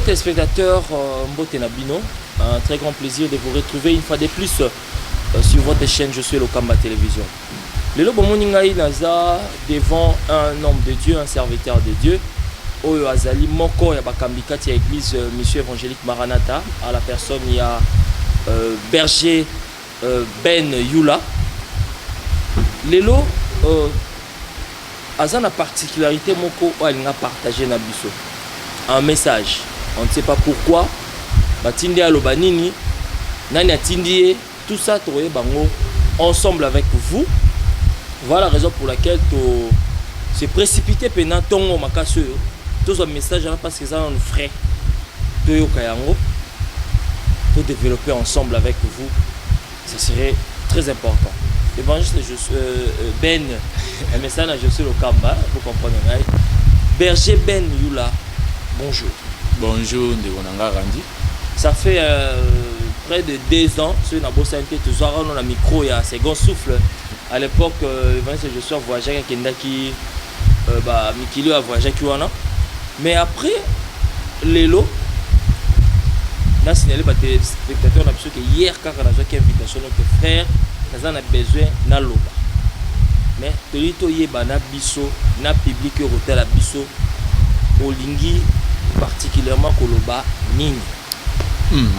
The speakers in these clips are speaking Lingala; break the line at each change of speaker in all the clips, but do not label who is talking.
Fidèles téléspectateurs, mbote na bino, un très grand plaisir de vous retrouver une fois de plus sur votre chaîne Je suis Lokamba Télévision. Lelo bomoni ngai naza devant un homme de Dieu, un serviteur de Dieu, oyo azali moko ya bakambi kati ya église Mission Évangélique Maranatha, à la personne ya berger Ben Yula. Lelo aza na particularité moko oyo alinga partager na biso un message. On ne sait pas pourquoi batindi, aloba nini, nani atindi ye, tout ça tokoyeba yango ensemble avec vous. Voilà la raison pour laquelle to se précipité mpena ntongo makasi oyo tozwa message wana, parce que eza nanu frais. Toyoka yango, todévelopper ensemble avec vous, ça serait très important. Évangéliste Ben, un message à Je suis Lokamba, vous comprenez ngai. Berger Ben Yula, bonjour.
Bonjour ndeko na nga Randi.
Ça fait près de 2 ans, soki nabosani te, tozwaka no na micro ya Second Souffle. À l'époque, évangéliste Josué voyageaki, akendaki bamikili oyo avoyageaki wana. Mais après, lelo nasignale batéléspectateur na biso ke hier kaka nazwaki invitation, donc frère, naza na besoin naloba. Mais tolingi toyeba na biso na public oyo kotala biso, olingi particulièrement koloba nini?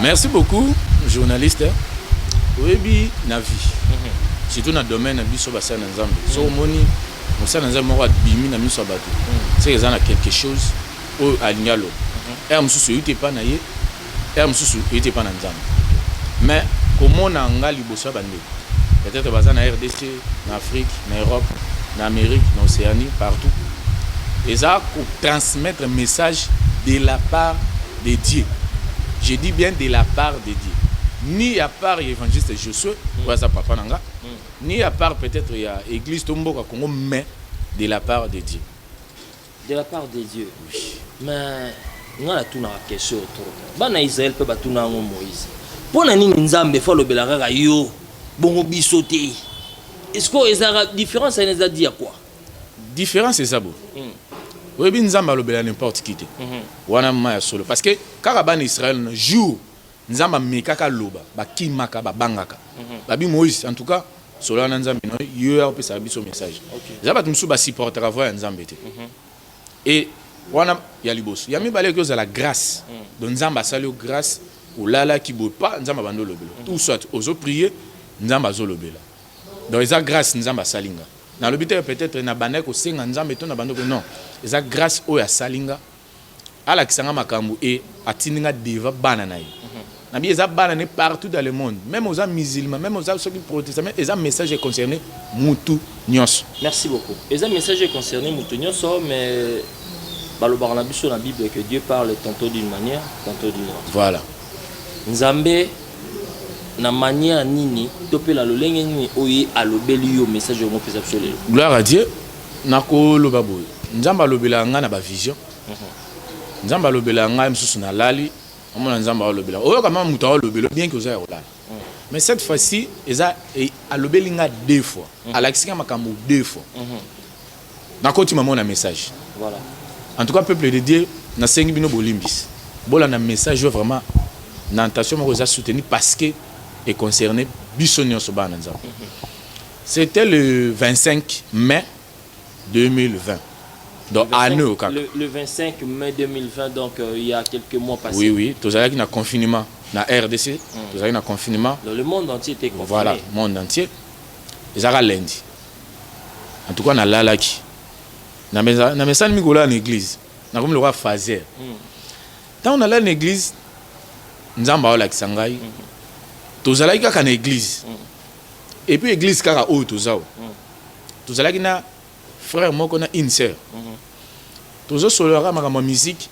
Merci beaucoup, journaliste. Oyebi, na vie, surtout na domaine na biso basali na Nzambe, so omoni mosali na Nzambe moko abimi na miso ya bato, seke eza na quelque chose oyo alingi aloba. Ere mosusu eyuti epa na ye, ere mosusu eyuti epa na Nzambe. Mais komona nga liboso ya bandeko, peut-être baza na RDC, na Afrique, na Europe, na Amérique, na Océanie, partout, eza kotransmettre message de la part de Dieu. Je dis bien de la part de Dieu, ni à part évangéliste Josué oyo aza papa na nga, ni à part peut-être ya église to mboka Congo, mais de la part de Dieu.
De la part de Dieu. Oui. Mais nga natunaka question trop. Bana Israel mpe batuna yango Moïse: mpo na nini Nzambe fo alobela kaka yo, bongo biso te? Est-ce que ezalaka différence wana eza dia quoi?
Différence eza bo, oyebi, Nzambe alobela n'importe qui te. Wana ma ya solo, parce que kaka bana Israel, na jour Nzambe amekaka aloba, bakimaka, babangaka. Babi: "Moïse, en tout cas solo wana, Nzambe na yo ya opesaka biso message." Eza bato mosusu basupportaka voix ya Nzambe te. E wana ya liboso. Ya mibale, eki ozala grâce. Donc Nzambe asali yo grâce, olalaki boye pa Nzambe abandi olobela, tout soit ozoprier, Nzambe azolobela. Donc eza grâce Nzambe asali nga. Nalobi te peut-être na bandaki kosenga Nzambe to na bandaki, non. Eza grâce oyo asali nga, alakisa nga makambo e atindi nga devant bana na ye. Nabi eza bana ne partout dans le monde, même oza musulman, même oza soki protestant, mais eza message econcerné mutu nyonso.
Merci beaucoup. Eza message concerné moto nyonso, mais balobaka na biso na Bible que Dieu parle tantôt d'une manière, tantôt d'une autre.
Voilà.
Nzambe na manière nini to mpe na lolenge nini oyo alobeli yo message yango mpeza biso lelo?
Gloire à Dieu. Nakoloba boye: Nzambe alobelaka ngai na bavision. Nzambe alobelaka ngai mosusu nalali, omona Nzambe aolobela, oyoka mama moto aolobela, bien que oza ya kolala. Mais cette fois-ci eza alobeli nga deux fois, alakisi nga makambo deux fois. Nakoti mama na message.
Voilà.
En tout cas, peuple de Dieu, nasengi bino bolimbisi, bolanda message oyo vraiment na intention moko eza soutenu, parce que econcerné biso nyonso bana na Nzambe. C'était le 25 mai 2020, donc année oyo kaka.
Le 25 mai 2020, donc il y a quelques mois passés.
Oui, tozalaki na confinement na RDC, tozalaki na confinement.
Donc, le monde entier était confiné.
Voilà, monde entier. Ezalaka lundi. En tout cas nalalaki, na mesani mingi kolala na église, nakomi lokola faser. Ntango nalali na église, Nzambe aolakisa ngai, tozalaki kaka na église, et puis église kaka oyo toza, oyo tozalaki na frère moko na une sœur, tozosololaka makambo ya musique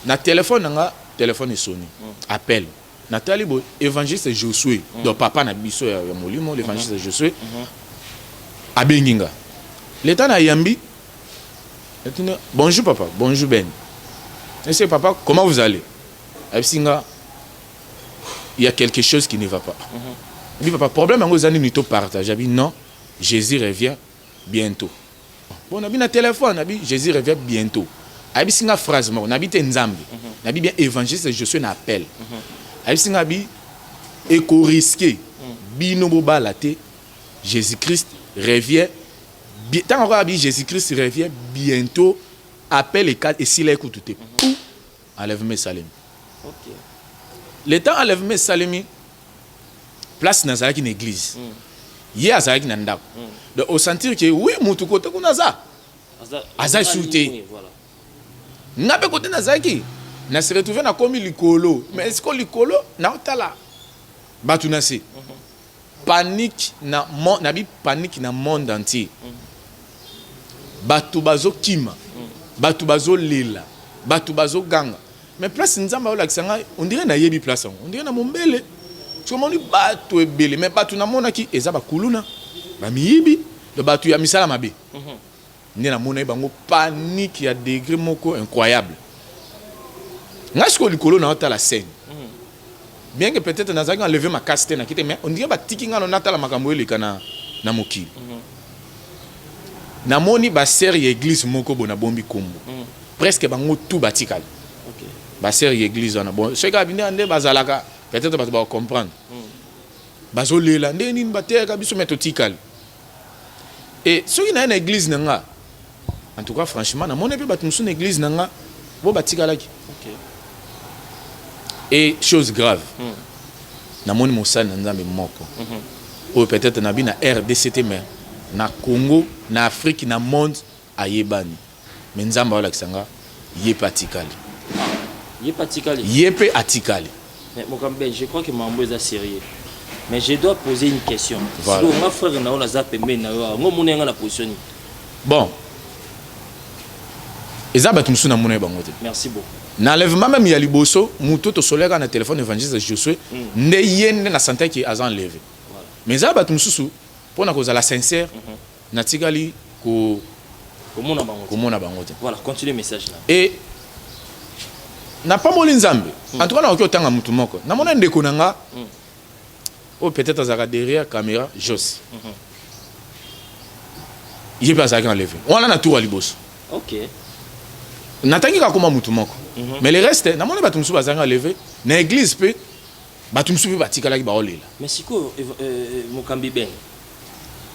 na telefone na nga. Telefone esoni, appel. Natali boye, évangéliste Josué, donc papa na biso ya molimo, l'évangéliste Josué abengi nga. Leta na yambi, natuni: "Bonjour papa." "Bonjour Ben." Ese: "Papa, comment vous allez?" Ayebisi nga: "Il y a quelque chose qui ne va pas." Abi: "Papa, problème yango eza nini? To partage." Abi: "Non, Jésus revient bientôt." Bon, nabi na telefone, nabi: "Jésus revient bientôt." Ayebisi nga phrase moko, nabi te Nzambe. Nabi bien, évangéliste Josué na appel ayebisi nga bi ekorisquer bino bobala te. Jésus Christ revient. Ntango akoya bi Jésus Christ revient bientôt, appel esila ekutu te, pou enlèvement esalemi. Le temps enlèvement esalemi, place nazalaki na église, ye azalaki na ndako. Donc osentir que oui, mutu kote kuna aza aza esu te. Nga mpe kote nazalaki, na se retrouve, nakomi likolo. Mais siko likolo naotala bato na se, panique na nabi, panique na monde entier. Bato bazokima, bato bazolela, bato bazoganga. Mais place Nzambe aolakisa ngai, on dirait nayebi place yango, on dirait na Mombele. Soki omoni bato ebele, mais bato namonaki eza bakuluna, bamiyibi, to bato ya misala mabe. Nde namonaki bango, panique ya degré moko incroyable. Ngai sikoyo likolo naotala scène, bien que peut-être nazalaki enlevé makasi te, naki te, mais on dirait batiki ngai natala makambo eleka na mokili. Namoni basœurs ya église moko bo nabombi kombo, presque bango tu batikali. Basœurs ya église wana, bon, soki kaka bino nde bazalaka, peut-être bato bakocomprendre. Bazolela ndenge nini bateyaka biso, me totikali. E soki naye na église na nga, en tout cas franchement, namoni mpe bato mosusu na église na nga bo batikalaki. Et chose grave, namoni mosali na Nzambe moko oyo peut-être nabi na RDC te, mais na Congo, na Afrique, na monde ayebani. Mais Nzambe aolakisa nga ye mpe atikali.
Ye mpe atikali.
Ye mpe atikali.
Mais Mokambi, je crois que mambo eza sérieux, mais je dois poser une question.
Voilà.
Sikoyo nga frère na yo, naza pembeni na yo awa, ngo omoni yanga na position nini?
Bon, eza bato mosusu namona ye bango te.
Merci beaucoup.
Na enlèvement même ya liboso, moto tosoleka na téléphone, évangéliste Josué, nde ye nde na sentaki aza enlevé. Mais eza bato mosusu, mpona kozala sincère, natikali
komona bango te.
Komona bango te.
Voilà, continue message là.
E napamboli Nzambe. En tout cas, nakoki otanga motu moko, namona ndeko na nga oyo peut-être azalaka derrière caméra, Jos. Ye mpe azalaki enlevé wana na tour ya liboso. Natangi kaka koma motu moko, mais le reste namoni bato mosusu bazalaki enlevé na église, mpe bato mosusu mpe batikalaki baolela.
Mais sikoyo, Mokambi Ben,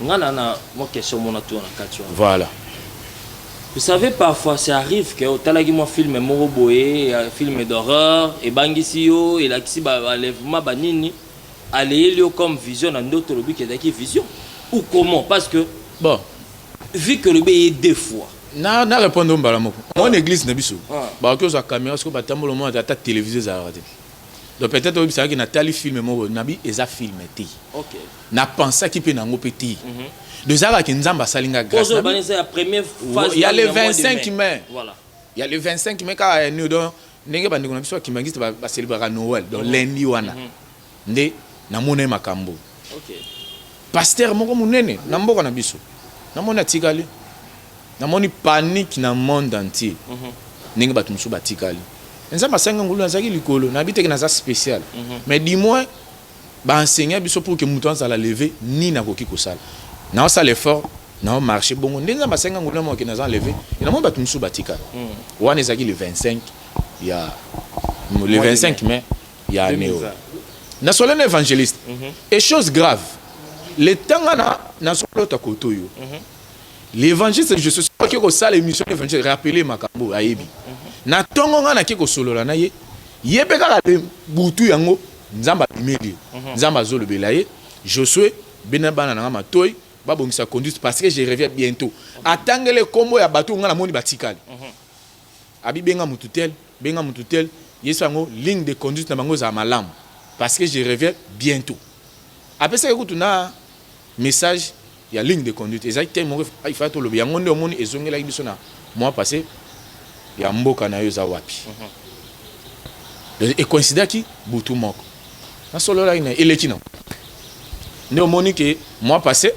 nga na mwa question mona to na kati wana.
Voilà.
Vous savez, parfois ça arrive que otalaki mwa film moko boye, film d'horreur, ebangisi yo, elakisi baenlèvement banini, aleyeli yo comme vision na ndoto, olobi ke ezalaki vision ou comment? Parce que
bon,
vu que olobi eye deux fois.
Na répondre mbala moko. Mwana église na biso, bakoki ozwa caméra sikoyo, batambola, omona ata télévision ezalaka te. Donc peut-être oyebisakaki natali film moko, nabi eza film te. Napensaki mpe nango mpe te. Donc ezalaka Nzambe asali nga grâce.
Ozo bani eza ya première phase.
Il y a le
ya mois de
25 mai.
Voilà.
Il y a le 25 mai kaka ya nini, donc ndenge bandeko na biso bakimbanguiste bacélébraka Noël, donc lundi wana nde namona ye makambo. Pasteur moko monene na mboka na biso, namoni atikali. Namoni panique na monde entier, ndenge bato mosusu batikali. Nzambe asangi ngolu, nazalaki likolo, nayebi teke naza spécial, mais du moins baenseigne biso pour que moto azala levé. Nini akoki kosala, naosala effort, naomarche bongo nde Nzambe asangi ngolu, namoke naza levé. E namoni bato mosusu batikali. Wana ezalaki le 25 ya le 25 mai ya année oyo. Nasolo na évangéliste. Et chose grave, le ntango na nazolota koto oyo, l'évangéliste, je suis soki kosala émission, évangéliste rappeler makambo ayebi na ntongo, ngai nake kosolola na ye, ye mpe kaka le butu yango Nzambe abimeli ye, Nzambe azolobela ye: "Josue, bena bana na nga matoi, babongisa conduite parce que je reviens bientôt." Atangele kombo ya bato ngai namoni batikali, abi benga mutu tel, benga mutu tel, yesu yango ligne de conduite na bango ezala malamu parce que je reviens bientôt. Apesaki kutu na message ya ligne de conduite. Ezalaki te moko ifai tolobi yango nde omoni ezongelaki biso na mois passé ya mboka na yo eza wapi. Donc ekoinsidaki butu moko nasololaki na eleki na nde omoni ke mois passé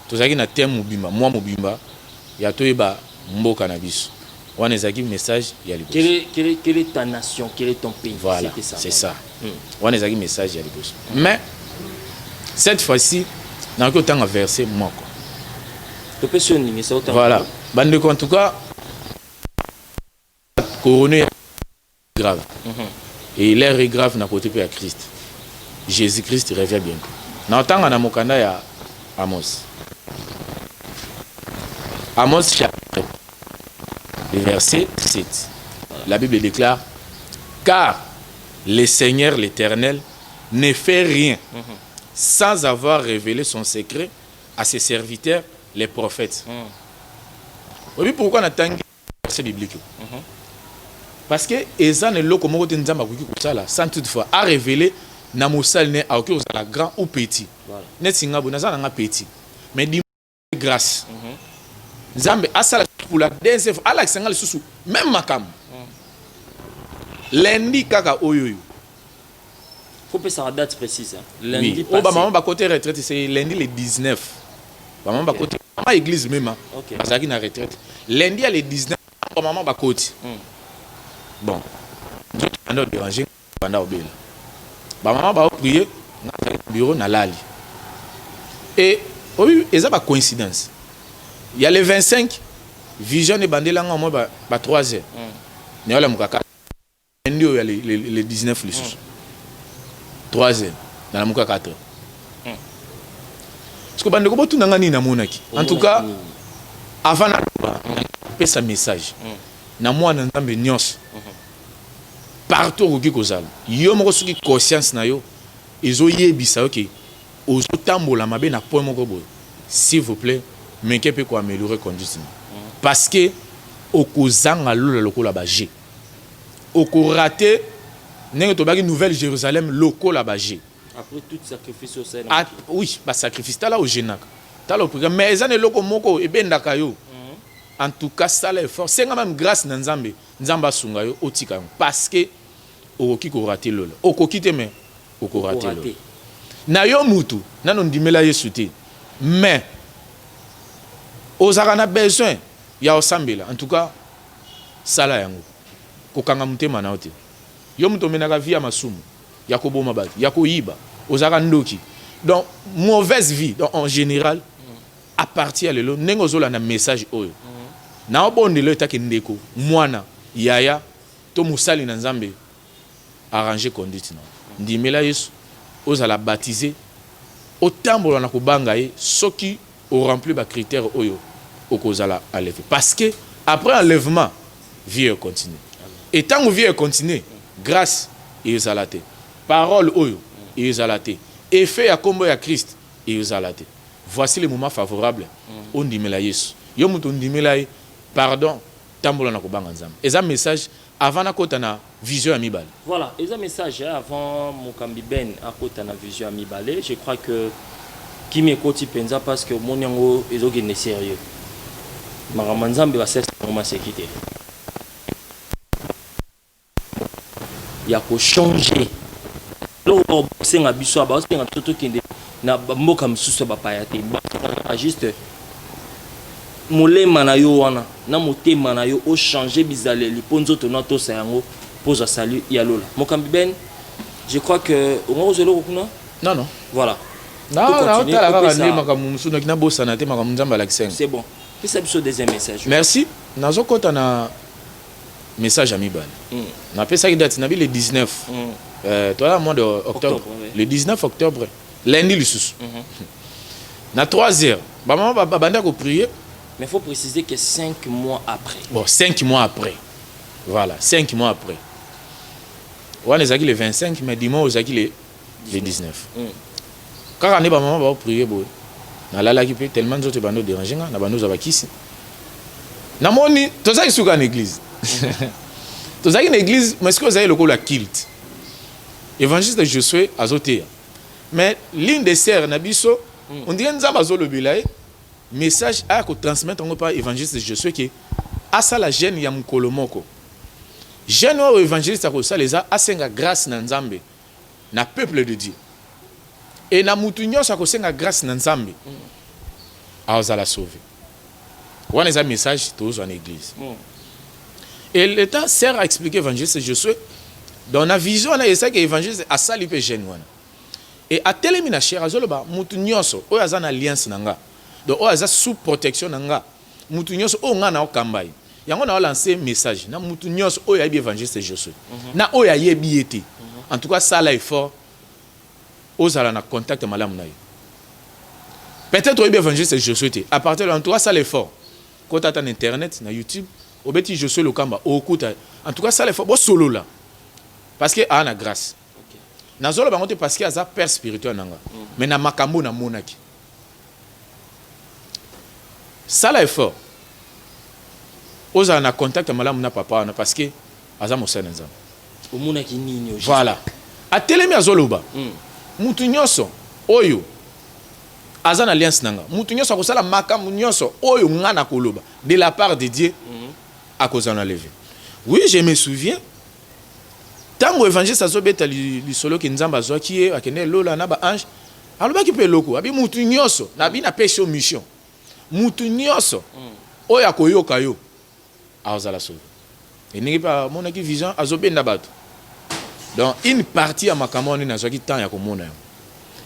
tozalaki na thème mobimba, mois mobimba ya toyeba mboka na biso. Wana ezalaki message ya liboso.
Quelle est ta nation? Quel est ton pays?
Voilà.
C'était ça.
C'est ça. Wana ezalaki message ya liboso. Mais cette fois-ci nakoki kotanga verset moko.
Topesi yo ndingisa otanga.
Voilà, bandeko, en tout cas corona. grave. Et l'heure est grave na côté mpe ya Christ. Jésus Christ revient bientôt. Na otanga na mokanda ya Amos, Amos chapitre, le verset 7, la Bible déclare: "Car le Seigneur l'Éternel ne fait rien sans avoir révélé son secret à ses serviteurs les prophètes." Oyebi pourquoi natangi verset biblique? Parce que eza na eloko moko te Nzambe akoki kosala sans toutefois arévéler na mosali ne. Akoki kozala grand ou petit. Neti nga boye, naza na nga petit, mais di grâce Nzambe asala pour la deuxième fois, alakisa nga lisusu même makambo lundi kaka oyo oyo.
Faut pesaka date précise, hein. Lundi
Oui.
passé.
Oyo bamama bakote retraite, c'est lundi le 19. Bamama bakote, mama église mema bazalaki na retraite lundi ya le 19. Bamama bakoti. Bon, nzoto banda odéranger, banda obela, bamama baoprier, nga nazalaki na bureau, nalali. E oyo eza bacoïncidence ya le 25, vision ebandelanga mwa ba 3 heures. Nayolamuka kaka lundi oyo ya le 19 lisusu 3 heures, nalamuka 4 heures. Parce que bandeko, botunanga nini namonaki. En tout cas,
Nini?
Avant naloba, napesa message na mwana Nzambe nyonso partout okoki kozala. Yo moko, soki conscience na yo ezoyebisa yo ke ozotambola mabe na point moko boye, s'il vous plaît, meke mpe koaméliorer conduite na, parce que okozanga lola lokola baje, okorater ndenge tobaki Nouvelle Jérusalem lokola baje.
Après tout sacrifice osali.
Ah, oui, basacrifice, tala ogenaka, tala oprika, mais eza na eloko moko ebendaka yo. En tout cas, sala effort, senga même grâce na Nzambe, Nzambe asunga yo otika yango, parce que okoki korater lola. Okoki te, mais okorater lola.
Okorater.
Na yo mutu nano ndimela Yesu te, mais ozalaka na besoin ya osambela, en tout cas sala yango, kokanga motema na yo te. Yo moto omenaka vie ya masumu, ya koboma bato, ya koyiba, ozalaka ndoki, donc mauvaise vie. Donc en général, à partir ya lelo, ndenge ozolanda message oyo, naobondela oyo etaki ndeko, mwana, yaya to mosali na Nzambe, arrange conduite na yo, ndimela Yesu, ozala baptisé, otambola na kobanga ye. Soki oremplir bacritère oyo, okozala enlevé, parce que après enlèvement, vie econtinue. Et ntango vie econtinue, grâce ezala te, parole oyo ezala te, effet ya nkombo ya Christ ezala te. Voici le moment favorable ondimela Yesu. Yo moto ondimela ye, pardon, tambola na kobanga Nzambe. Eza message avant nakota na vision ya mibale.
Voilà, eza message, hein, avant mokambi Ben akota na vision ya mibale. Je crois que kimi ekoti mpenza, parce que omoni yango ezokende sérieux. Makambo ya Nzambe, basalisa yango maseki te ya kochanger. Eloko basenga biso, basenga biso tokende na mboka mosusu ya bapaya te. Basengaka juste molema na yo wana na motema na yo ochanger bizaleli mpo nzoto na tosa yango mpo ozwa salut ya lola. Mokambi Ben, je crois que onga kozwa eloko kuna.
Non.
Voilà.
Naotala kaka nde makambo mosusu, noki nabosana te makambo Nzambe alakisa yango.
C'est bon, pesa biso deuxième message.
Merci. Nazokɔta na message ya mibale. Napesaki date nabi le 19. Toza mois de octobre,
Octobre, oui.
Le 19 octobre, lundi lisusu, na 3 heures, bamama babanda koprier.
Mais faut préciser que 5 mois après.
Bon, 5 mois après, voilà, 5 mois après. Wana ezalaki le 25, mais dimanche ezalaki le 19. Kaka nde bamama baoprier boye, nalalaki mpe tellement nzoto ebandi odéranger nga, na bandi ozwa bakisi. Namoni tozalaki suka na église, tozalaki na église, mais soki ozali lokola culte, évangéliste Josué azoteya, mais l'une des sœurs na biso, on dirait Nzambe azolobela ye message, aya kotransmettre yango mpa évangéliste Josué ke asala jeûne ya mokolo moko. Jeûne oyo évangéliste akosala eza asenga grâce na Nzambe na peuple de Dieu, e na mutu nyonso akosenga grâce na Nzambe azala sauvé. Wana eza message tozwa na église. Et l'état sert à expliquer évangéliste Josué dans na vision wana. Esaki évangéliste asali mpe jeûne wana e atelemi na chaire, azoloba: mutu nyonso oyo aza na alliance na nga, donc oyo aza sous protection na nga, mutu nyonso oyo nga na okamba ye. Yango na lancer message na mutu nyonso oyo ayebi évangéliste Josué na oyo ayebi ye te. En tout cas, sala effort ozala na contact malamu na ye. Peut-être oyebi évangéliste Josué te, à partir de, en tout cas, sala effort, kota ata na internet, na YouTube, obeti Josué Lokamba, okuta. En tout cas, sala effort bosolola, parce que aa na grâce. Nazoloba bango te parce que aza père spirituel na nga, mais na makambo namonaki, sala effort ozala na contact malamu na papa wana, parce que aza mosali na Nzambe.
Omonaki nini au juste?
Voilà, atelemi, azoloba: mutu nyonso oyo aza na alliance na nga, mutu nyonso akosala makambo nyonso oyo nga na koloba de la part de Dieu, akozala enlevé. Oui, je me souviens, ntango évangéliste azobeta lisolo ke Nzambe azwaki ye, akende elola na baange, alobaki mpe eloko abi: mutu nyonso nabi napesi yo mission, mutu nyonso oyo akoyoka yo akozala sauvé. Ndenge mpe amonaki vision, azobenda bato. Donc une partie ya makambo wana nazwaki temps ya komona yango.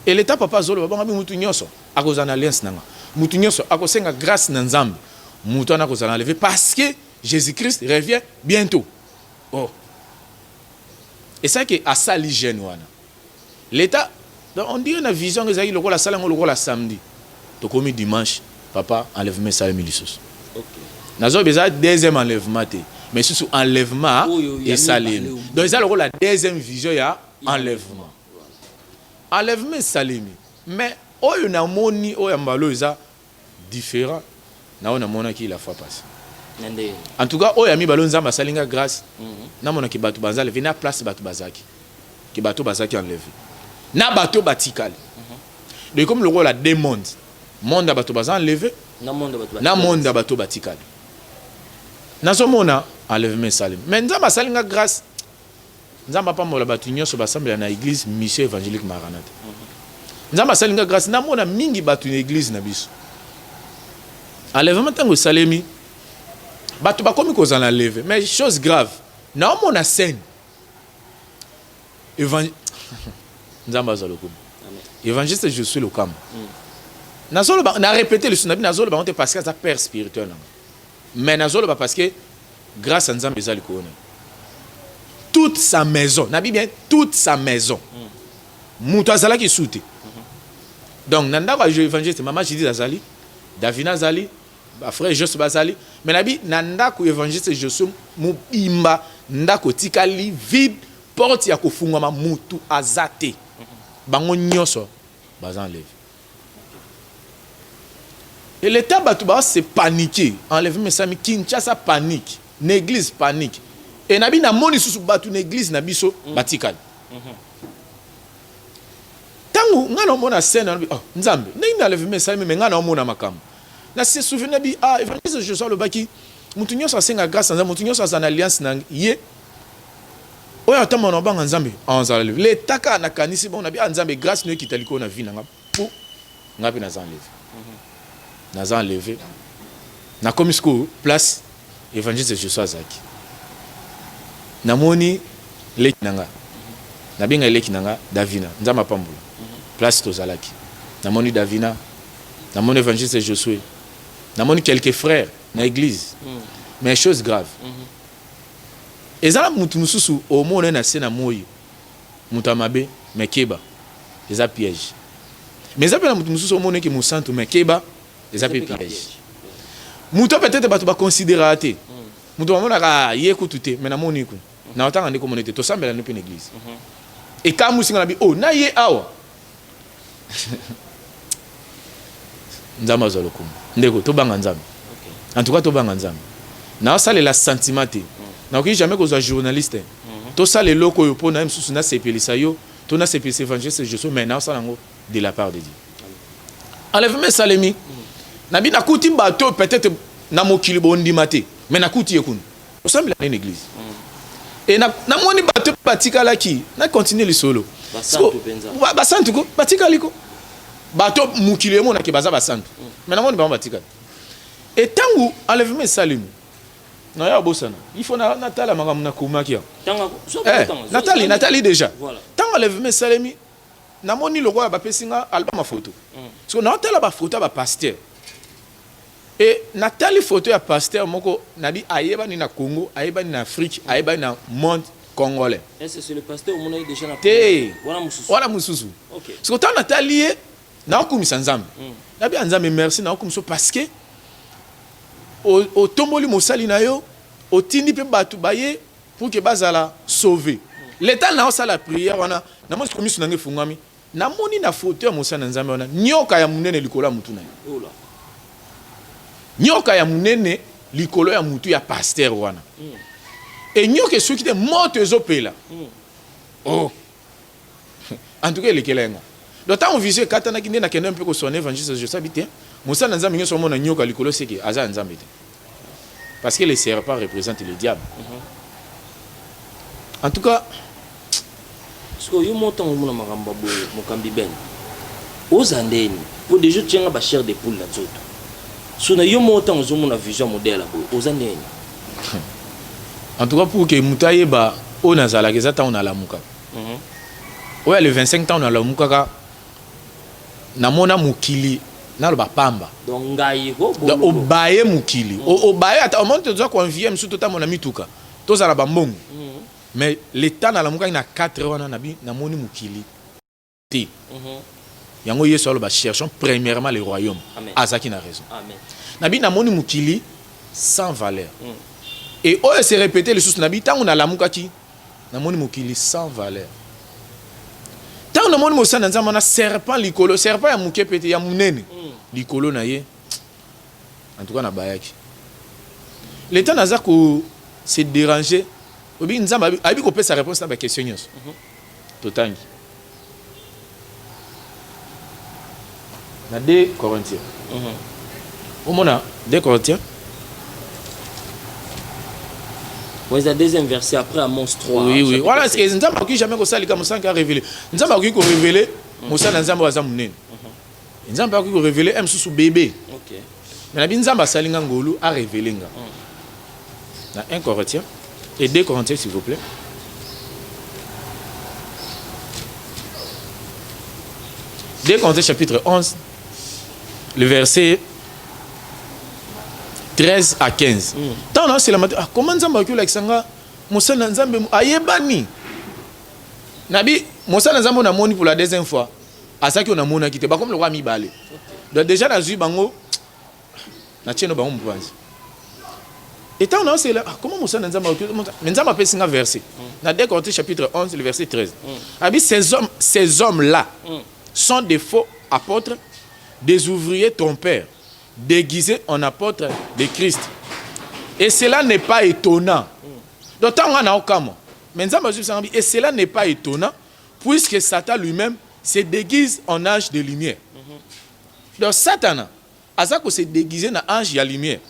Eleta papa azoloba bongo, abi mutu nyonso akozala na alliance na nga, mutu nyonso akosenga grâce na Nzambe, mutu wana akozala enlevé, parce que Jésus Christ revient bientôt. Oh, esalaki asali jeûne wana l'état. Donc on dirait na vision yango ezalaki lokola asala yango lokola samedi, tokomi dimanche, papa, enlèvement esalemi lisusu. Nazoyoba eza deuxième enlèvement te, mais susu enlèvement
Oyo ya
esalemi.
mibale.
Donc eza lokola deuxième vision ya enlèvement. Enlèvement esalemi, mais oyo namoni, oyo ya mbala oyo eza différent na oyo namonaki la fois passée.
Na ndenge?
En tout cas, oyo ya mibale oyo, Nzambe asali nga grâce, namonaki bato baza enlevé na place bato bazalaki, ke bato bazalaki enlevé na bato batikali. Donc comme lokola deux mondes, monde ya bato baza enlevé
na monde bato
na monde ya bato batikali. Nazomona enlèvement esalemi, mais Nzambe asali nga grâce. Nzambe apambola bato nyonso basambela na église Mission Évangélique Maranatha. Nzambe asali nga grâce, namona mingi bato na église na biso. Enlèvement ntango esalemi, bato bakomi kozala enlevé, mais chose grave, naomona scène. Nzambe azwa lokumu. Évangéliste Josué Lokamba, nazoloba na répété lisusu, na bi nazoloba ngo te parce que aza père spirituel nanga, mais nazoloba parce que grâce à Nzambe eza likolo na ye. Toute sa maison, nabi bien toute sa maison, moto azalaki su te. Donc na ndako ya évangéliste, mama Judith azali, Davina azali, bafrère Jos bazali, mais nabi na ndako évangéliste Josué mobimba, ndako etikali vide, porte ya kofungwama, mutu aza te. Bango nyonso baza enlevé. Et l'état, bato baose paniquer. Enlèvement esami, Kinshasa panique, na église panique. E nabi namoni susu bato na église na biso batikali. Ntango ngai naomona scène, nalobi: oh, Nzambe, ndenge na enlèvement esalemi, mais ngai naomona makambo na se souvenir bi: ah, évangéliste Josué alobaki motu nyonso asenga grâce na Nzambe, motu nyonso aza na alliance na ye, oyo atambola na obanga Nzambe azala enlevé. Leta kaka nakanisi bongo, nabi: ah, Nzambe, grâce no ekita likolo na vie na nga po nga mpe naza enlevé. Naza enlevé, nakomi sikoyo place évangéliste Josué azalaki. Namoni leki na nga, nabenga eleki na nga Davina, Nzambe apambola. Place tozalaki, namoni Davina, namoni évangéliste Josué, namoni quelques frères na église. Mais chose grave, eza mutu mosusu omona na se na moi, moto ya mabe, mais keba, eza piège. Mais eza mpe na motu mosusu omona eke mosantu, mais keba, eza mpe piège. Moto peut-être bato baconsidéraka te, moto bamonaka ye kutu te, mais namoni kuna na otanga nde komona ete tosambela nde mpe na église. Ekamwisi nga na bi o na ye awa. Nzambe azwa lokumu. Ndeko, tobanga Nzambe. En tout cas, tobanga Nzambe. Naosalela sentiment te, nakoki jamais kozwa journaliste tosala eloko oyo mpo na ye mosusu nasepelisa yo to nasepelisa évangéliste Josué, mais naosala yango de la part de Dieu. Enlèvement esalemi, nabi nakuti bato peut-être na mokili bondima te, mais nakuti ye kuna osambela nini église e namoni bato batikalaki. Na continue lisolo. Basantu ko batikali ko bato mokili emonaki baza basantu, mais namoni bango batikali. E ntango enlèvement esalemi, naya bosana, il faut natala makambo nakomaki ya natali, natali déjà. Ntango enlèvement esalemi, namoni lokola bapesi nga album ya photo. Siko naotala bafoto ya bapasteur. E natali photo ya pasteur moko nabi ayebani na Congo, ayebani na Afrique, ayebani na monde congolais.
Est-ce que c'est le pasteur omonaki déjà na
Te.
Wana mosusu?
Wana mosusu.
Ok.
Siko ntango natali ye, naokumisa Nzambe. Nabi ya Nzambe merci, naokumisa parce que otomboli mosali na yo, otindi mpe bato baye pour que bazala sauvé. Leta naosala prière wana, namoni siko miso na ngai efungwami, namoni na photo ya mosali na Nzambe wana nyoka ya monene likolo ya mutu na ye.
Ola.
Nyoka ya monene likolo ya mutu ya pasteur wana. E nyoka esuki te, moto ezopela. Oh. En tout cas elekela yango. Donc ntango vision ekatanaki nde nakende mpe koswana évangéliste Josabi te, mosali na Nzambe nyonso omona nyoka likolo seke aza ya Nzambe te. Parce que le serpent représente le diable. En tout cas,
Sikoyo yo mo ntango omona makambo ya boye, mokambi Ben, oza ndeni po déjà otianga ba chair de poule na nzoto. So na yo mo ntango ozomona vision modèle ya boye, oza ndeni?
En tout cas pour que moto ayeba oyo nazalaka eza ntango nalamukaka. Oyo ya le 25 ntango nalamukaka, namona mokili naloba pamba.
Donc ngai ko
Donc obaye mokili. Obaye ata omoni toza koenvie mosusu totambola na mituka, tozala bambongo. Mais l'état nalamukaki na 4 heures wana nabi namoni mokili te. Yango Yesu aloba cherchons premièrement le royaume.
Amen.
Azaki na raison.
Amen.
Nabi namoni mokili sans valeur. Et oyo se répéter lisusu nabi ntango nalamukaki namoni mokili sans valeur. Ntango namoni mosali na Nzambe wana serpent likolo, serpent ya moke pe te, ya monene likolo na ye. En tout cas nabayaki. L'état naza ko se déranger. Obi Nzambe ayebi kopesa réponse na ba question nyonso. Totangi na 2 Corinthiens. Omona 2 Corinthiens.
Ouais, c'est la deuxième verset après Amos 3.
Oui, oui.
Chapitre
Voilà,
7.
c'est Nzambe akoki jamais kosala likambo sans révéler. Nzambe akoki ko révéler mosala na Nzambe aza monene. Nzambe akoki ko révéler m susu bébé.
Ok.
Mais nabi Nzambe asali nga ngolu a révéler nga. Na 1 Corinthiens et 2 Corinthiens s'il vous plaît. 2 Corinthiens chapitre 11, le verset 13 à 15. Tant na c'est la ah, comment Nzambe akoki kolakisa nga mosali na Nzambe ayebani. Nabi mosali na Nzambe namoni pour la deuxième fois. Azaki oyo namonaki te, bakomi lokola mibale. Donc déjà nazwi bango na tieno bango mopanzi. Et tant na c'est là, ah, comment mosali na Nzambe akoki, mais Nzambe apesi nga verset. Na 2 Corinthiens chapitre 11 le verset 13. Abi ces hommes-là sont des faux apôtres, des ouvriers trompeurs, déguisés en apôtres de Christ. Et cela n'est pas étonnant. Donc tant on a okamo. Mais Nzambe azwi biso et cela n'est pas étonnant puisque Satan lui-même se déguise en ange de lumière. Donc Satan aza ko se déguiser en ange ya lumière.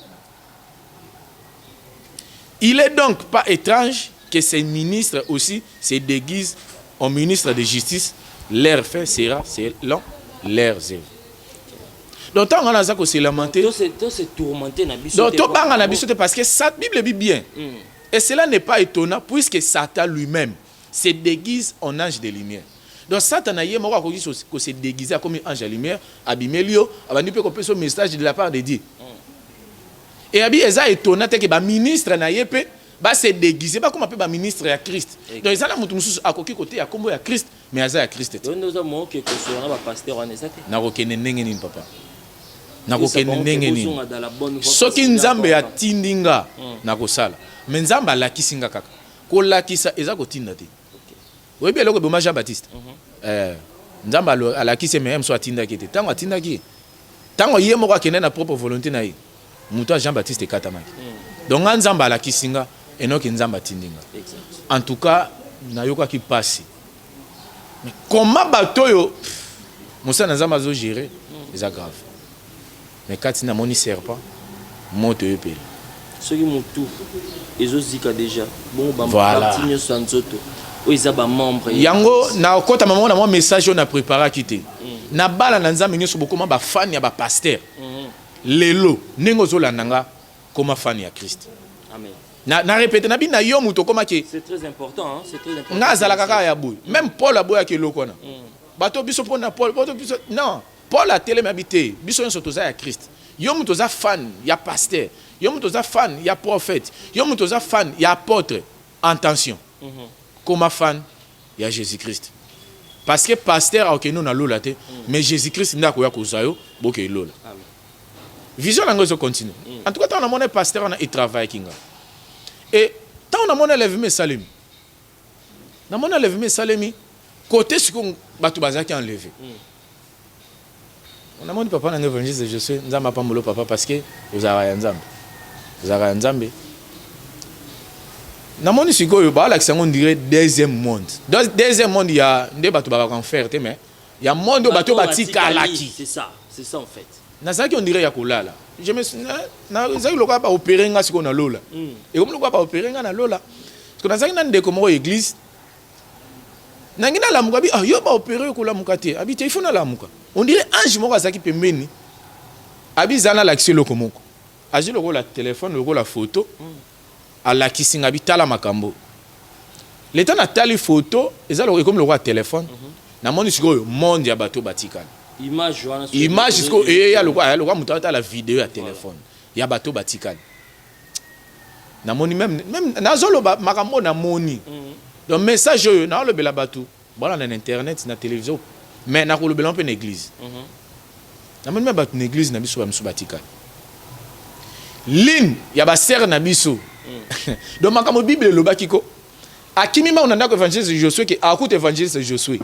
Il est donc pas étrange que ces ministres aussi se déguisent en ministres de justice. Leur fin sera selon leurs œuvres. Donc tant on a ko se lamenter,
To se tourmenter na biso.
Donc to banga na biso te parce que ça Bible dit bien. Et cela n'est pas étonnant puisque Satan lui-même se déguise en ange de lumière. Donc Satan ye moko akoki ko se déguiser comme ange de lumière, abimeli yo, abandi pe kopesa message de la part de Dieu. Et abi eza étonnant te que ba ministre na ye pe ba se déguiser ba koma pe ba ministre ya Christ. Donc eza na mutu mususu akoki kote ya kombo ya Christ mais aza ya Christ te.
Yo ndoza mo ke kosola na ba pasteur wana eza te.
Nakokende ndenge nini papa? Nakokende ndenge nini? Soki Nzambe atindi nga nakosala. Mais Nzambe alakisi nga kaka. Kolakisa eza kotinda te. Oyebi eloko eboma Jean Baptiste? Nzambe alakisi mais mosusu atindaki te. Tango atindaki, tango ye moko akende na propre volonté na ye, moto ya Jean Baptiste ekatamaki. Donc nga Nzambe alakisi nga, enoki Nzambe atindi nga. En tout cas, nayokaki pasi. Mais comment bato oyo mosala na Nzambe azo gérer, eza grave. Mais kati namoni serpent, moto eyepela.
Soki motu ezozika déjà, bongo ba partie nyonso ya nzoto oyo eza ba membre.
Yango na okota mama na mwa message oyo na préparaki te. Na bala na Nzambe nyonso bokoma ba fan ya ba pasteur. Lelo ndenge ozolanda nga koma fan ya Christ.
Amen.
Na répéter na bina yo moto koma ke.
C'est très important hein, c'est très important.
Nga azalaka kaka ya boye. Même Paul aboyaki eloko wana. Bato biso pona Paul, bato biso non. Paul atelemi abi te, biso nyonso toza ya Christ. Yo moto oza fan ya pasteur, yo moto oza fan ya prophète, yo moto oza fan ya apôtre, attention. Koma fan ya Jésus-Christ. Parce que pasteur akokende na lola te, mais Jésus-Christ nde akoya kozwa yo, bokei lola.
Amen.
Vision na ngo ezo continue. En tout cas, ntango namoni pasteur wana etravaillaki nga. Et ntango namoni enlèvement esalemi, namoni enlèvement esalemi, côté sikoyo bato bazalaki enlevé. Namoni papa na ngai évangéliste Josué, Nzambe apambolo papa parce que ozalaka ya Nzambe. Ozalaka ya Nzambe. Namoni sikoyo balakisa yango ndire deuxième monde. Deuxième monde ya nde bato bakaka enfer te, mais ya monde oyo bato batikalaki.
C'est ça en fait.
Nazalaki on dirait ya kolala. Je me suis nazalaki lokola baopere nga sikoyo na lola. Ekomi lokola baopere nga na lola. Parce que nazalaki na ndeko moko église. Nangi nalamuka bi ah yo baopere yo kolamuka te. Abi te il faut nalamuka. On dirait ange moko azalaki pembeni. Abi za nalakisi eloko moko. Azwi lokola téléphone lokola photo. Alakisi nga bi tala makambo. Leta natali photo eza ekomi lokola téléphone. Namoni sikoyo monde ya bato batikali.
Image wana.
Image sikoyo eya lokola lokola moto atala video ya téléphone ya bato batikali. Namoni même nazoloba makambo namoni. Donc message oyo naolobela bato balanda na internet, na télévision, mais nakolobela mpe na église. Namoni même bato na église na biso bamisu batikali. Ligne ya basere na biso. Donc makambo Bible elobaki ko akimi mango na ndako évangéliste Josué ke akuta évangéliste Josué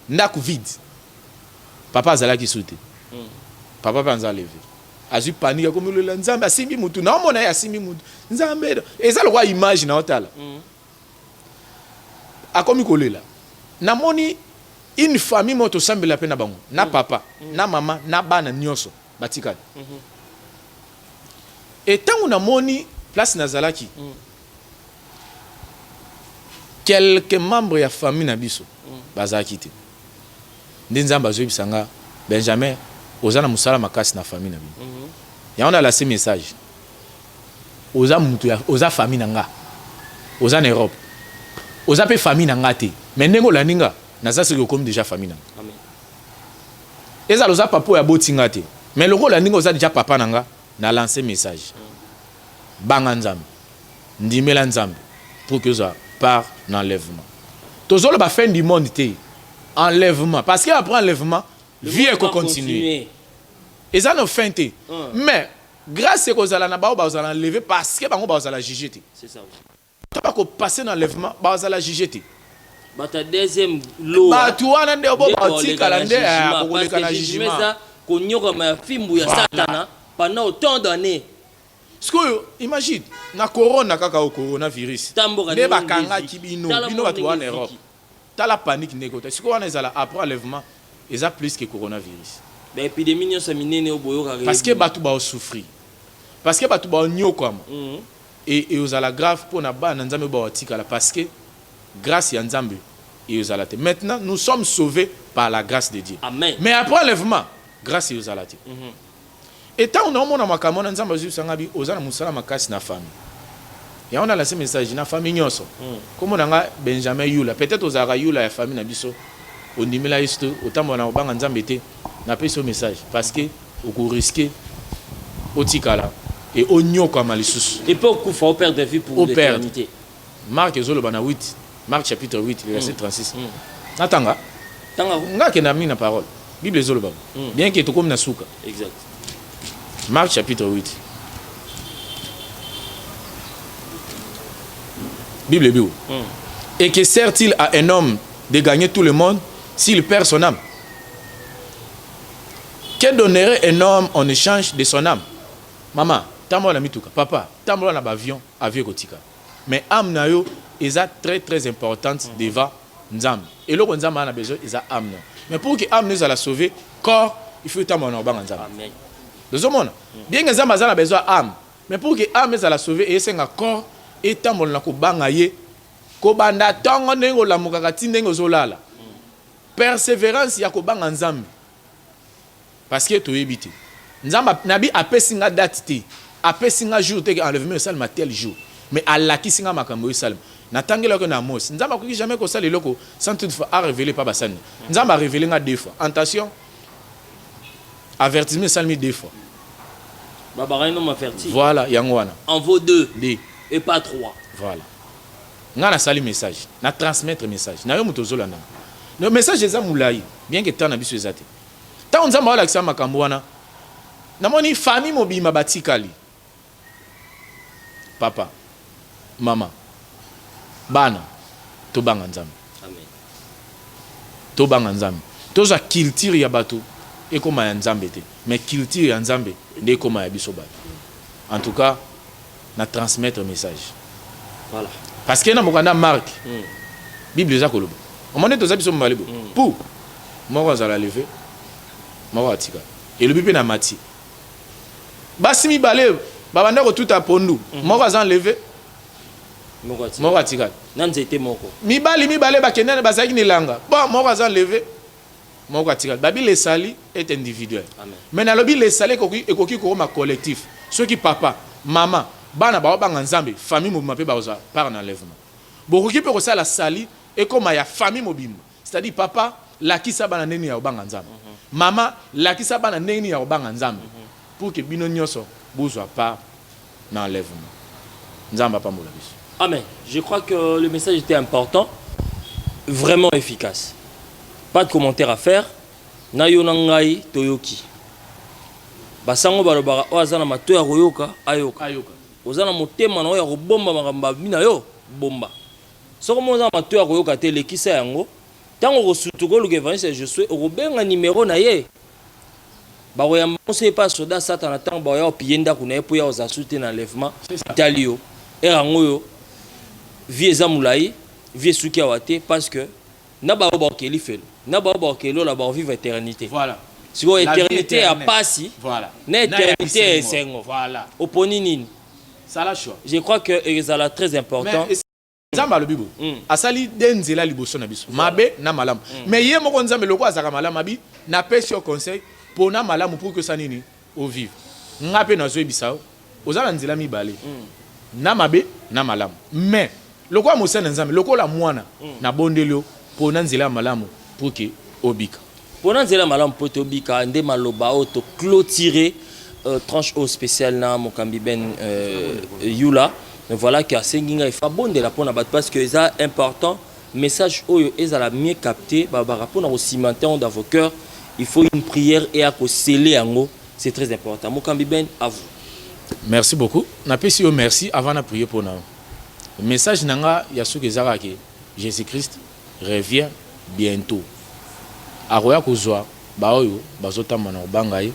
ndako vide. Papa azalaki su te. Papa mpe aza levé. Azwi panique, akomi lolela Nzambe, asimbi mutu. Naomona ye asimbi mutu. Nzambe eza lokola image na otala. Akomi kolela. Namoni une famille moko tosambela mpe na bango, na papa, na mama, na bana nyonso batikali. E ntango namoni place nazalaki, quelques membres ya famille na biso bazalaki te. Nde Nzambe azoyebisa nga, Benjamin, oza na mosala makasi na famille na bino. Yango na lase message. Oza mutu ya, oza famille na nga. Oza na Europe. Oza pe famille na nga te. Mais ndenge olandi nga, naza soki okomi déjà famille na nga.
Amen.
Ezala oza papa oyo aboti nga te. Mais lokola olandi nga oza déjà papa na nga, na lancer message. Banga Nzambe. Ndimela Nzambe pour que ozwa part na enlèvement. Tozoloba fin du monde te. Enlèvement. Parce que après enlèvement,
Le
vie
monde
eko
va
continuer.
continuer.
Eza no fin te. Mais grâce ekozala na bao bazala enlevé parce que bango bazala jugé te.
C'est ça.
To bako passer na enlèvement, bazala jugé te.
Bato ya deuxième lot.
Bato wana nde obo
Nde
batikala
bakoleka
nde,
na jugement.
bakoleka
Parce
na
que jugement
jugement.
eza konyokama ya fimbu ya
Voilà.
Satana pendant autant d'années.
Sikoyo imagine na corona kaka o coronavirus.
Tamboka
Nde
ndenge
bakangaki
eziki.
bino,
Tala
bino bato
ndenge
wana
eziki.
Europe. Tala panique ndenge ota. Sikoyo wana ezala après enlèvement eza plus que coronavirus.
Ba épidémie nyonso ya minene oyo boyokaka
Parce que
eyebi.
bato ba souffrir. Parce que bato ba nyokwama. Et ozala grave pour na bana Nzambe ba watikala parce que grâce ya Nzambe et ozala te. Maintenant nous sommes sauvés par la grâce de Dieu.
Amen.
Mais après enlèvement grâce ozala te. Et tant on a mona makambo na Nzambe azwi sanga bi ozala musala makasi na famille. Ya on a laissé message na famille nyonso. Comme on a Benjamin Yula, peut-être ozala Yula ya famille na biso. Ondimela Yesu te, otambola na kobanga Nzambe te, napesi yo message parce que oko risquer otikala et onyokama lisusu.
Et puis okufa, o perdre vie pour
O perdre.
l'éternité.
Marc ezoloba na 8, Marc chapitre 8, le verset 36. Natanga,
Tanga
nga akenda mingi na parole. Bible ezoloba. Bien que tokomi na suka.
Exact.
Marc chapitre 8. Bible dit où? Et que sert-il à un homme de gagner tout le monde s'il perd son âme? Que donnerait un homme en échange de son âme? Maman, tambola na mituka, papa, tambola na avion, avion kotika. Mais âme na yo eza très très importante devant Nzambe. Eloko Nzambe a besoin eza âme na. Mais pour que âme nous la sauver, corps, il faut tambola na obanga Nzambe.
Amen.
Tozomona. Bien que Nzambe aza na besoin âme, mais pour que âme ezala sauver esenga corps etambola na kobanga ye kobanda ntongo ndenge olamukaka ti ndenge ozolala. Persévérance ya kobanga Nzambe. Parce que toyebi te. Nzambe nabi apesi nga date te. Apesi nga jour te que enlèvement esalema tel jour. Mais alakisi nga makambo esalema. Natangelaki na Amos. Nzambe akoki jamais kosala eloko sans toutefois a révéler pa basani. Nzambe a révélé nga deux fois. Attention. Avertissement esalemi deux fois.
Babaka un homme averti.
Voilà, yango wana.
En vaut deux.
Nde.
Et pas trois.
Voilà. Nga nasali message, na transmettre message. Na yo moto ozolanda. No message eza mulayi, bien que temps na biso eza te. Tango Nzambe alakisa makambo wana, namoni famille mobimba batikali. Papa, mama, bana, tobanga Nzambe.
Amen.
Tobanga Nzambe. Tozwa culture ya bato ekoma ya Nzambe te, mais culture ya Nzambe nde ekoma ya biso bato. En tout cas, na transmettre message.
Voilà.
Parce que na mokanda Marc, Bible eza koloba. Omoni toza biso mibale bo. Pou moko azala levé, moko atika. Elobi pe na Matthieu. Basi mibale babanda kotuta pondu, moko aza enlevé,
Moko atika.
moko atikali.
Na nzete moko.
Mibali mibale bakende bazalaki na elanga. Bon, moko aza enlevé, moko atikali. Babi le salut est individuel.
Amen.
Mais nalobi le salut ekoki ekoki kokoma collectif. Soki papa, mama, bana baobanga Nzambe, famille mobimba mpe bakozwa part na enlèvement. Bokoki mpe kosala salut ekoma ya famille mobimba. C'est-à-dire papa lakisa bana ndenge nini ya kobanga Nzambe. Mama lakisa bana ndenge nini ya kobanga Nzambe. Pour que bino nyonso bozwa part na enlèvement. Nzambe apambola biso.
Amen. Je crois que le message était important, vraiment efficace. Pas de commentaire à faire. Na yo na ngai toyoki. Basango balobaka oyo aza na matoyi ya koyoka ayoka.
Ayoka.
Oza na motema na oyo ya kobomba makambo babi na yo bomba. Soko mo oza na matoyi ya koyoka te lekisa yango. Ntango okosutuka oluka évangéliste Josué okobenga numéro na ye. Bakoyamba ngo soki epa soda Satana ntango bakoya kopiller ndako na ye mpo ya kozala su te na enlèvement.
C'est ça.
Etali yo. Ere yango oyo vie eza molai, vie esuki awa te parce que na baoyo bakokeli felo, na baoyo bakokeli lola bakovivre éternité.
Voilà.
Sikoyo
La vie
éternité ya
éternelle.
pasi
Voilà.
na
Na ya
éternité ya
esengo.
esengo.
Voilà.
Oponi nini?
Sala choix.
Je crois que ezala très important.
Mais Nzambe alobi bo asali de nzela liboso na biso mabe na malamu, mais ye moko Nzambe loko azalaka malamu abi napesi yo conseil pona malamu pour que sa nini ovivre. Nga mpe nazoyebisa yo oza na nzela mibale, na mabe na malamu, mais lokola mosali na Nzambe, lokola mwana, nabondeli yo pona nzela ya malamu pour que obika.
Mpona nzela malamu mpo tobika nde maloba oyo toclôturer tranche oyo spéciale na mokambi Ben Yula. Mais voilà que asengi ngai fa bondela mpona bato parce que eza important message oyo ezala mieux capté. Babaka mpona kocimenter yango dans vos cœurs, il faut une prière et akosele yango, c'est très important. Mokambi Ben, à vous.
Merci beaucoup, napesi yo merci. Avant na prier mpona yo, message na nga ya soki eza kaka ke Jésus Christ revient bientôt. Akoya kozwa baoyo bazotambola na kobanga ye,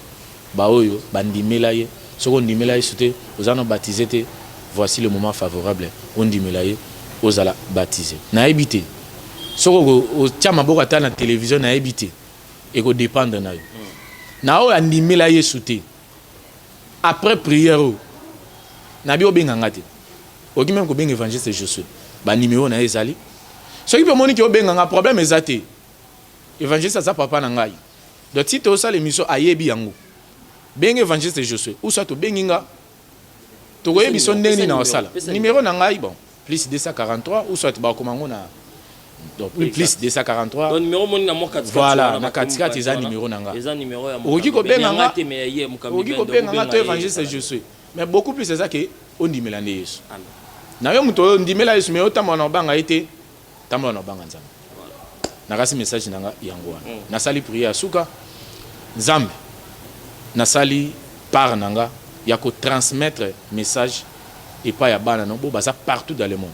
baoyo bandimela ye. Soki ondimela Yesu te, oza na baptisé te, voici le moment favorable ondimela ye, ozala baptisé. Nayebi te soki otia maboko ata na télévision, nayebi te, ekodépendre na yo. Na oyo andimela Yesu te, après prière oyo nabi obenga nga te, okoki même kobenga évangéliste Josué, banuméro na ye ezali. Soki mpe omoni ke obenga nga problème eza te, évangéliste aza papa na ngai, donc ti tosala émission ayebi yango. Benga évangéliste Josué ou soit obengi nga, tokoyebi so ndenge nini na kosala. Numéro na ngai, bon, plus 243 ou soit bakoma yango na, donc plus 243.
Donc numéro moni na mwa katikati.
Voilà, na katikati eza numéro na nga.
Eza numéro ya
Okoki kobenga nga,
te, mais ye mokambi.
Okoki kobenga nga to évangéliste Josué, mais beaucoup plus eza ke ondimela nde Yesu. Na yo moto oyo ondimela Yesu mais otambola na kobanga ye te, tambola na kobanga Nzambe. Nakasi message na nga yango wana. Nasali prière ya suka. Nzambe, nasali part na nga ya kotransmettre message epai ya bana no bo baza partout dans le monde.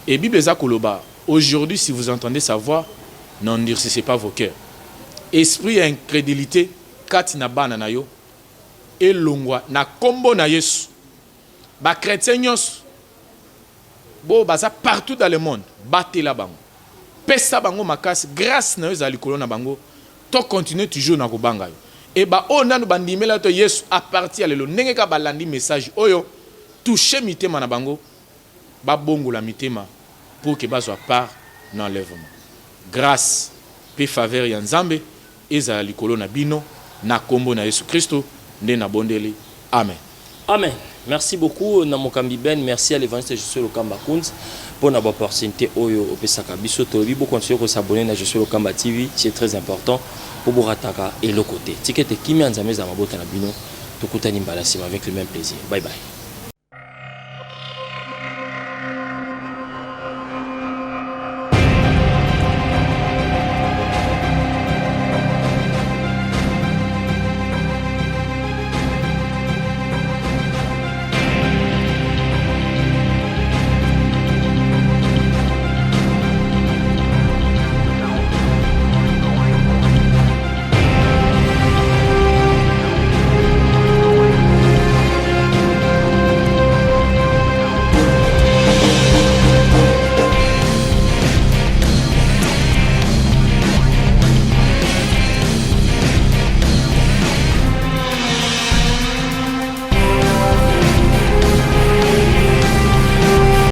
Et Bible eza koloba: aujourd'hui, si vous entendez sa voix, n'endurcissez pas vos cœurs. Esprit ya incrédulité kati na bana na yo elongwa na nkombo na Yesu. Bachrétien nyonso bo baza partout dans le monde, batela bango, pesa bango makasi, grâce na yo ezala likolo na bango. To continue toujours na kobanga yo. E baoyo nanu bandimela to Yesu, à partir ya lelo, ndenge kaka balandi message oyo, touche mitema na bango, babongola mitema pour ke bazwa part na enlèvement. Grâce mpe faveur ya Nzambe ezala likolo na bino na nkombo na Yesu Kristo nde nabondeli, amen.
Amen. Merci beaucoup na mokambi Ben, merci à l'évangéliste Josué Lokamba Kunz pour na opportunité oyo opesaka biso. Tolobi bo continuer ko s'abonner na Josué Lokamba TV, c'est très important pour borataka eloko te. Tikete kimia Nzambe za mabota na bino. Tokutani mbala nsima avec le même plaisir. Bye bye.